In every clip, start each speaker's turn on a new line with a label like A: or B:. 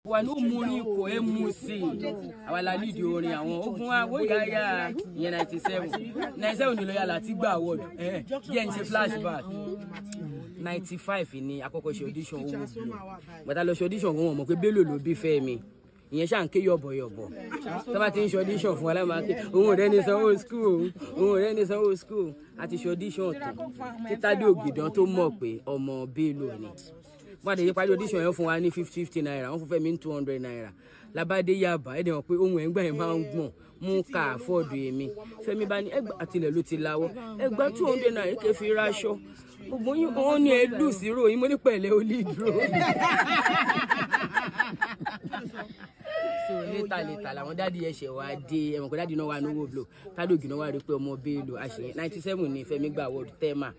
A: Wà ní mú ní kò é mú sí i. Àwa la nídìí orin àwọn ogun àwòyáyá ìyẹn 97 97 ni lọ́yà láti gbà award. Jẹ́ n ṣe flashback. 95 ni àkọ́kọ́ ṣe audition owó Glo. Gbàtà lọ ṣe audition wọn mọ̀ pé Bello ló bí Fẹ́mi. Ìyẹn ṣáà ń ké yọ̀bọ̀yọ̀bọ̀. Tó bá ti ń ṣe audition fún wa láwọn máa ké òun ò rẹ́ni sanwó school, òun ò rẹ́ni sanwó school. A ti ṣe audition tán. Títádé Ògìdán tó mọ̀ pé ọmọ Bello ni. Wọ́n àdéhìí parí audition yẹn fún wa ní 50 naira, wọ́n fún Fẹ́mi ní 200 naira. Labade Yaba, ẹ̀dẹ̀ wọ́n pé ohun ẹ̀ ń gbà yẹn máa ń gbọ̀n mú ká àfọ́ọ̀dù èmi. Fẹ́mi bá ní ẹgbà àtìlẹ̀ ló ti lawọ́. Ẹgbà 200 naira ké fi ráṣọ. Gbogbo yín wọ́n ní ẹ lù sí ròyìn, mo ní pẹ̀lẹ́ ó lè dúró. So later làwọn dádì ẹ̀ṣẹ̀ wá dé, ẹ̀wọ̀n kó dádì náà wà ní owó Glo. Tádé Ògìdán wá rí pé ọmọ Bello àṣeyẹn 97 ni Fẹ́mi gba award Tema.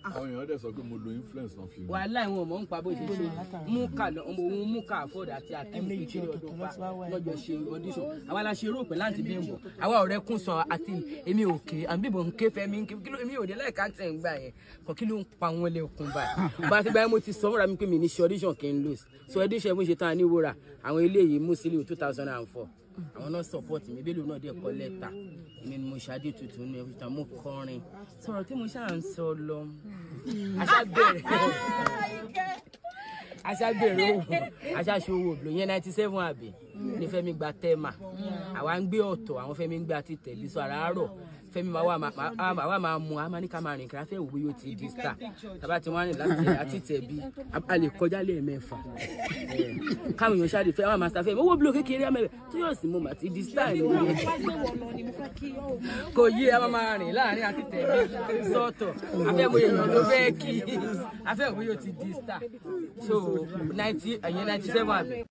B: Àwọn èèyàn dẹ̀ sọ pé mo lo influence náà fi mí.
A: Wàhálà ìwọ̀n mọ̀ ń pa bó ṣe ṣe mú ká lọ ọmọ òun mú ká àfọ́dà àti akéwì kékeré ọdún pa lọ́jọ́ ṣe audition. Àwa la ṣe róòpẹ̀ láti Bímbọ̀. Àwa ọ̀rẹ́ kún sọ àti èmi ò ké àmì Bímbọ̀ ń ké Fẹ́mi ń ké kí ló èmi ò dé láìka tẹ̀ ń gbà yẹn kàn kí ló ń pa wọn lẹ́kùn báyìí. Bá a ti gbà yẹn mo ti sọ fúnra mi pé mi ní ṣe audition kí n lose. So audition bó ṣe tán ní wúrà àwọn eléyìí Musiliu 2004. Àwọn náà support mi, Bello náà dẹ̀ kọ lẹ́tà. Èmi ni mo ṣadé tuntun ní ẹ̀fọ́ mo kọrin. Sọ̀rọ̀ tí mo ṣáà ń sọ lọ. Aṣá bẹ̀rẹ̀ owó, aṣá ṣe owó Glo yẹn 97 àbí ní Fẹ́mi gba Tema. Àwa ń gbé ọ̀tọ̀, àwọn Fẹ́mi ń gbé àti tẹ̀lé sọ àràárọ̀. Fẹ́mi máa wá máa mú, a máa ní ká máa rìn kíra fẹ́ òwe yóò ti di star. Tàbá tí wọ́n rìn láti àti tẹ̀bí, a lè kọjá lẹ́ẹ̀mẹ́fà. Káwọn èèyàn ṣáà lè fẹ́, àwọn máa ṣàfẹ́, owó Glo kékeré àmẹ́rẹ̀ tó yọ̀ sí mo mà ti di star ni. Kò yé a máa rìn láàrin àti tẹ̀bí sọ́tọ̀. Afẹ́ mo èèyàn ló fẹ́ kí, afẹ́ òwe yóò ti di star. So 97 àbí.